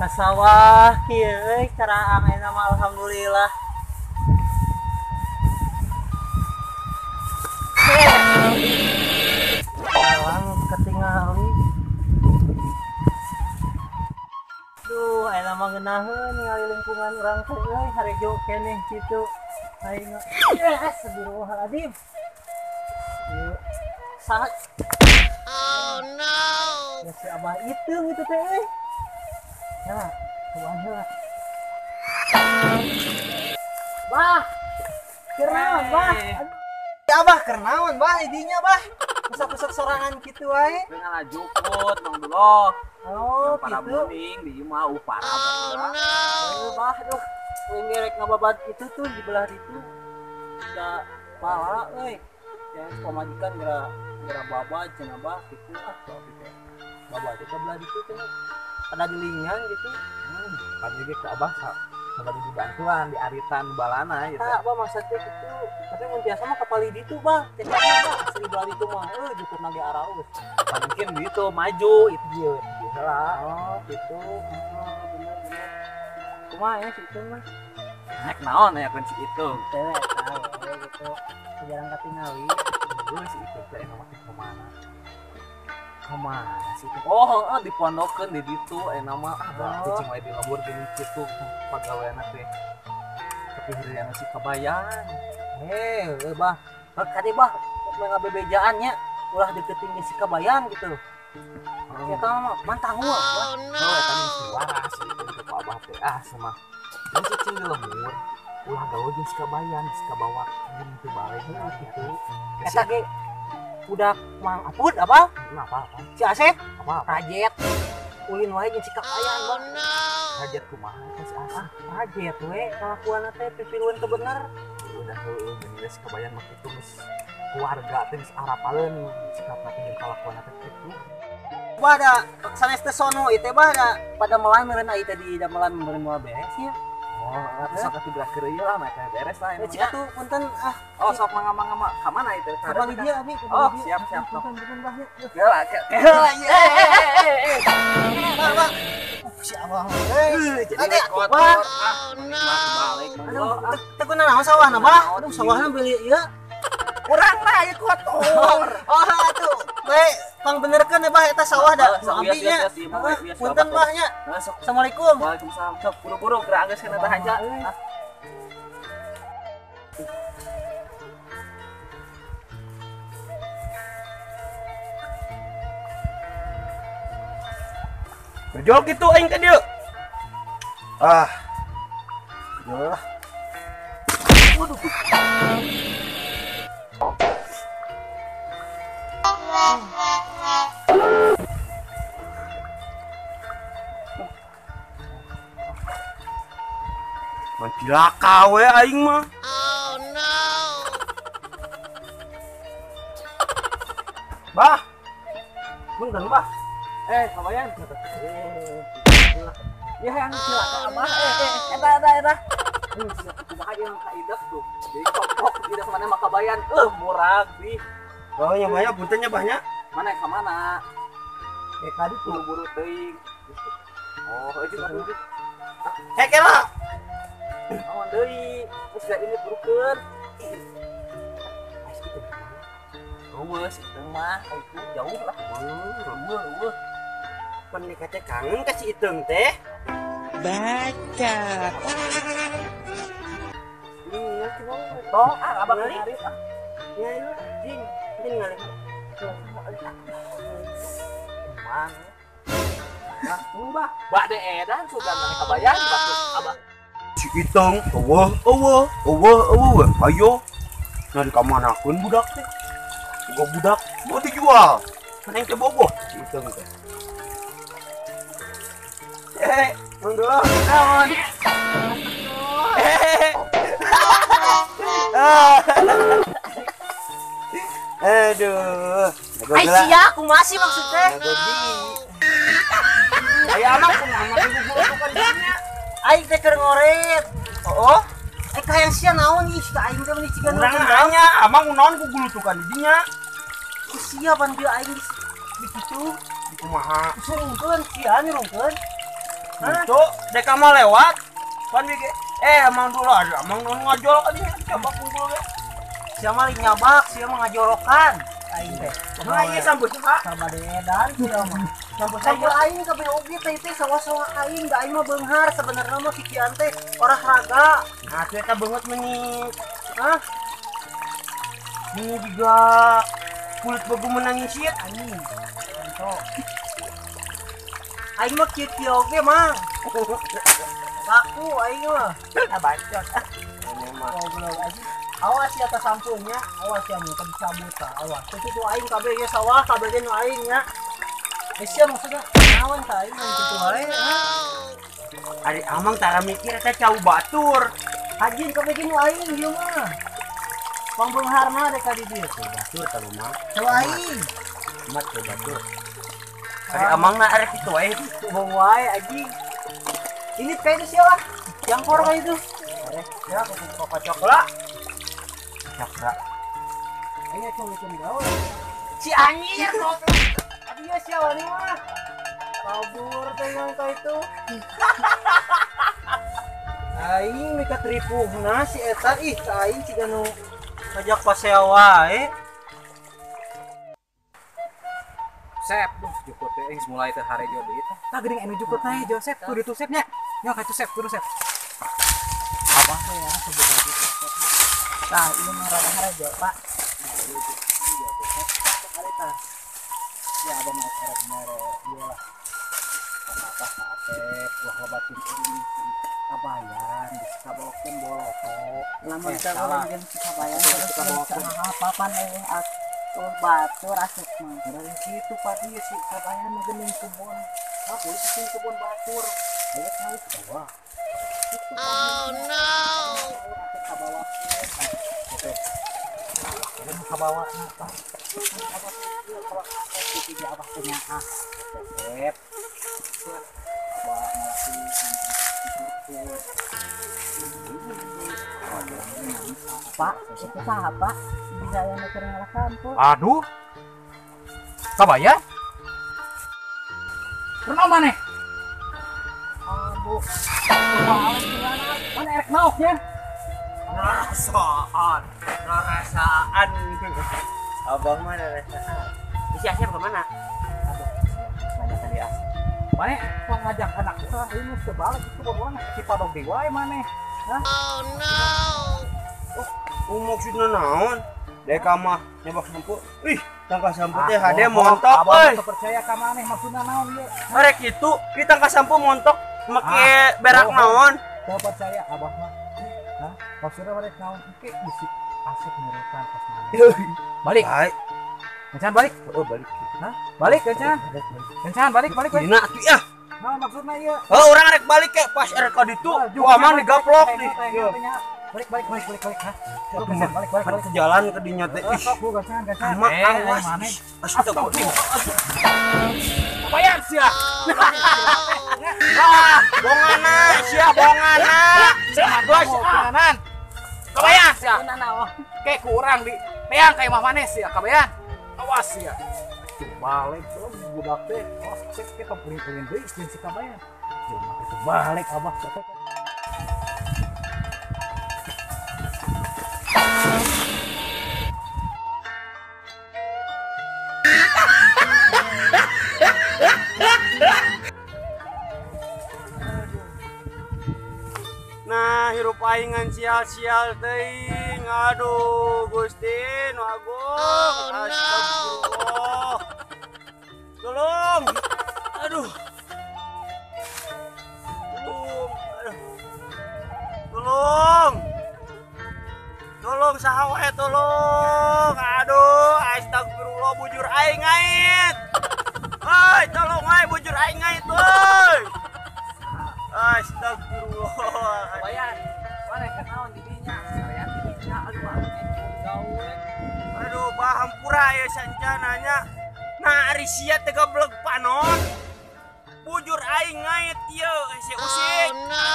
Ka sawah kieu euy caraang ayeuna mah alhamdulillah. Alang ketingali. Duh, ayeuna mah ngeunaheun ningali lingkungan urang teh euy, harejo keneh kitu. Ayeuna astagfirullahaladzim. Ieu saha? Oh no. Ya si Abah Iteung itu teh euy. Ya, coba heula. Bah. Keur naon, Bah? Ya Abah keur naon, Bah idinya, Bah? Pusat-pusat sorangan kitu wae. Teu ngalajukut Mang Duloh. Oh, para gitu. Muning di imah para. Oh no. Bah, aduh. Uing gerek ngababad itu tuh di belah itu. Da pala euy. Yang pamajikan geura geura babad cenah Bah kitu ah sok kitu. Babad ka belah ditu cenah. Pada gelingan gitu. Pan juga ke Abah sabari dibantuan di aritan balana gitu. Tah, Abah maksudnya gitu. Tapi mun tiasa mah kapali ditu, Bah. Cekna Bah, asli belah ditu mah euy jukurna ge araus. Mungkin gitu maju itu dia. Heula. Oh, gitu. Oh, bener bener. Kumaha ya si Iteung mah? Nek naon aya kun si Iteung. Teh tahu gitu. Jarang katingali. Heuh si Iteung teh enak mah kumaha. Kumaha si Iteung? Oh, heeh dipondokeun di ditu enak mah ah berarti cing wae di lembur geuning kitu pagaweana teh. Tapi heureuyana si kabayan. Heh, Bah. Kade Bah ngabebejaan nya ulah deketin si kabayan gitu. Ya mah mantang mah. Oh no. Oh, eta mah geus waras itu ku Abah teh ah sama. Mun cicing di lembur ulah gawe jeung si kabayan, si kabawa jeung teu balik gitu. Eta ge budak Mang Apud apa? Apa apa? Si Asep Apa apa? Rajet. Ulin wae jeung si kabayan, Oh Bah. no. Rajet kumaha eta si Asep? Ah, rajet we kalakuanna teh pipiluan teu bener. Udah heueuh geuning si kabayan mah kitu geus keluarga teh geus arapaleun sikapna teh jeung kalakuanna teh kitu. Bah da sanes teh sono ieu teh bah da pada melan meureun ai teh di damelan meureun moal beres nya. Oh, atuh sok atuh geura ieu lah mah beres lah Eh, cik atuh punten ah. Oh, sok mangga-mangga ka mana itu? Ka bali dia abi, ka Oh, bali dia. siap siap sok. Punten punten bah nya. Heula, heula ieu. Bah, bah. Si Abah mah euy. Jadi Ade, kotor. Bah. Ah, Oh no. balik. Aduh, teu kuna naon sawahna, Bah? Aduh, sawahna beli ieu. Urang lah ieu kotor. Oh, atuh. Bae, pangbenerkeun ya, Bah, eta sawah da. Oh, Nu abi nya. Punten Bah nya. Masuk. Assalamualaikum. Waalaikumsalam. Sok buru-buru geura anggeus kana tah aja. Ah. Berjual gitu aing ka dieu. Ah. Jual lah. Waduh. Man cilaka we aing mah. Oh no. Bah. Punten, Bah. Eh, kabayan. Ya yang cilaka Abah. Eta eta eta. Kumaha ieu ka idek tuh. Jadi kokok idek mana mah kabayan. Murag di. Oh, nya banyak punten nya banyak. Mana ka mana? Eh, kadi tuh. Buru-buru teuing. Oh, euy atuh. Eh, kela. Naon deui? Geus ga ini burukeun. Eueuh, si Iteung mah itu jauh lah. Eueuh, eueuh. Pan teh kangen ka si Iteung teh. Baca. Iya, cuma Tong ah abang ngarit ah. Ya, iya, jing, jing ngalih. Man. Nah, tuh bah. Bade edan sugan mane kabayan bagus abah. Si Iteung eueuh eueuh eueuh eueuh ayo. Nah di kamanakeun budak teh? Boga budak mau dijual. Mana yang teh bogoh si Iteung teh. Eh, Mang Duloh. Naon? Eh. Aduh. Ai sia kumaha sih maksud teh? Aya anak kumaha gugulutukan dinya. Aing teh keur ngoret. Oh, Eh kahayang sia naon ih ka aing teh meuni ciga urang nanya, amang naon gugulutukan di dinya? Sia pan bieu aing di kitu. Kumaha? Surungkeun sia nyurungkeun. Itu dek mah lewat. Pan emang dulu ada emang nu ngajol kan coba kumpul ge. Sia mah nyabak, sia mah ngajolokan. Aing teh. Nah, ieu sampeu saha? Sabade edan sia mah. Sampeu aing kabeh oge teh teh sawah-sawah aing, da aing mah beunghar sebenarnya mah kikian teh olahraga. Nah, teh eta beungeut meuni. Hah? Ini juga kulit begu menangis anjing. Contoh. Aing mah kieu-kieu oge mah. Laku aing mah. Ah bacot. Ini mah goblok anjing. Awas ya atas sampunya, awas ya mun dicabut tah, awas. Kitu aing kabeh ge sawah kabeh ge nu aing nya. Sia maksudna naon tah aing mun kitu wae. Ari amang tara mikir eta cau batur. Anjing kabeh ge nu aing ieu mah. Pangbeungharna dek ka di dieu. Batur tah mah. Cau aing. Mat teh batur. Ari amangna arek kitu wae. Bohong wae anjing. Ini kayak itu siapa? Yang kor kayak itu. Ya, koko coklat. Coklat. Ini cuma gaul. Si anjir goblok. Aduh ya siapa nih mah? Kabur teh yang kayak itu. Aing mika tripuhna si eta ih ka aing ciga nu ngajak pasea wae. Sep, jukut teh geus mulai teh harejo deui teh. Tah geuning anu jukut teh Joseph kudu ditu Sep nya. Nya ka itu Sep kudu Sep. Abah teh ya sebutan kitu. Tah ieu mah rada harejo, Pak. Ya abah mah arek mere ieu lah. Apa Asep ulah lobatin ini kabayan geus kabawakeun boloto. Lamun teh urang jeung kabayan terus kabawakeun papan eueuh atuh batur asup mah. Dari situ padi si kabayan mah geuning kebon. Ah, polisi sih kebon batur. Aya tahu wah. Oh no. Kabawakeun. Gitu. Ini kabawa apa? Abah abah punya ah. Sep. Abah ngalaki. Pak, itu saha Pak? Bisa yang keur ngalah sampeu. Aduh. Kabayan? Kunaon maneh? Aduh. Mana erek naok nya? Ngarasaan, ngarasaan. Abang mah ngarasaan. Si Asep kemana? Aduh, banyak tadi Asep. Maneh kok ngajak anak urang ini sebalik itu urang si padog deui wae maneh. Hah? Oh no. Oh, maksudna naon? Dek mah nyabak sampeu. Ih, tangkas sampeu teh hade montok euy. Abah percaya ka maneh maksudna naon ieu? Arek kitu, ki tangkas sampeu montok make berak naon? Teu percaya abah mah. Hah? Maksudna merek naon? Engke bisi Asep nurutan pas maneh. Balik. Kencan balik. Oh, balik. Hah? Balik kencan. Kencan balik balik. Dina atuh ya. Nah, maksudna ieu. Oh, urang arek balik ke pas erek ka ditu. Ku amang digaplok di. Balik balik balik balik balik. Hah? Balik balik balik. Ke jalan ke dinya teh. Ih, sok kencan kencan. Awas. Astagfirullah. Bayar sia. Ah, bongana sia bongana. Bonganan. Kabayan sia. Ke kurang di peang ka imah maneh sia kabayan. Awas sia. Balik tuh budak teh. Oh, cek kita puring-puring deui jeung si kabayan. Jelema teh balik abah teh. Nah, hirup aing ngan sial-sial teuing. Aduh, Gusti nu agung. Oh, no. Astagfirullah. Tolong. Aduh. Tolong. Aduh. Tolong. Tolong saha wae tolong. Aduh, astagfirullah bujur aing ngait. Hei, tolong wae bujur aing ngait euy. Astagfirullah. Bayan, mana kenaon di dinya? Sarean di dinya aduh gawe. Aduh, bah hampura ya sancananya. Nah, ari sia teh goblok panon. Bujur aing ngait ieu si usik. Oh, no.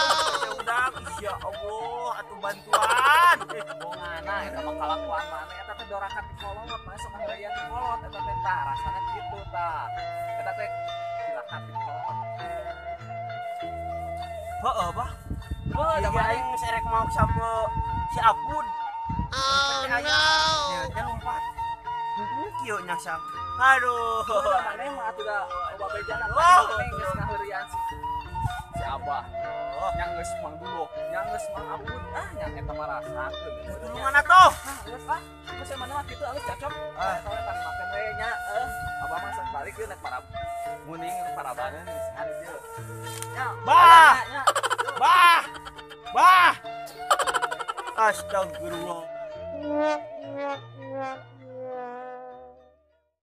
Udah, ya Allah, atuh bantuan. Bongana eta mah kalakuan maneh eta teh dorakat di kolot, maneh sok ngarayan di kolot eta teh tah rasana kitu tah. Eta teh silakan di kolot. Heeh, Bah. Oh, da aing geus erek maok sama si Apun. Oh no. Dia lompat. Kieu nyasang. Aduh. Maneh mah atuh da loba bejana. Maneh geus ngaheureuyan si Abah. Yang geus Mang Dulo, yang geus Mang Apun, ah yang eta mah rasakeun. Tulungan atuh. Ah, geus ah. Geus maneh mah kitu geus cocok. Eta we tarimakeun we nya. Abah mah sok balik deui nek para muning parabaneun geus ari dieu. Nya. Bah. Bah. Bah. Astagfirullah.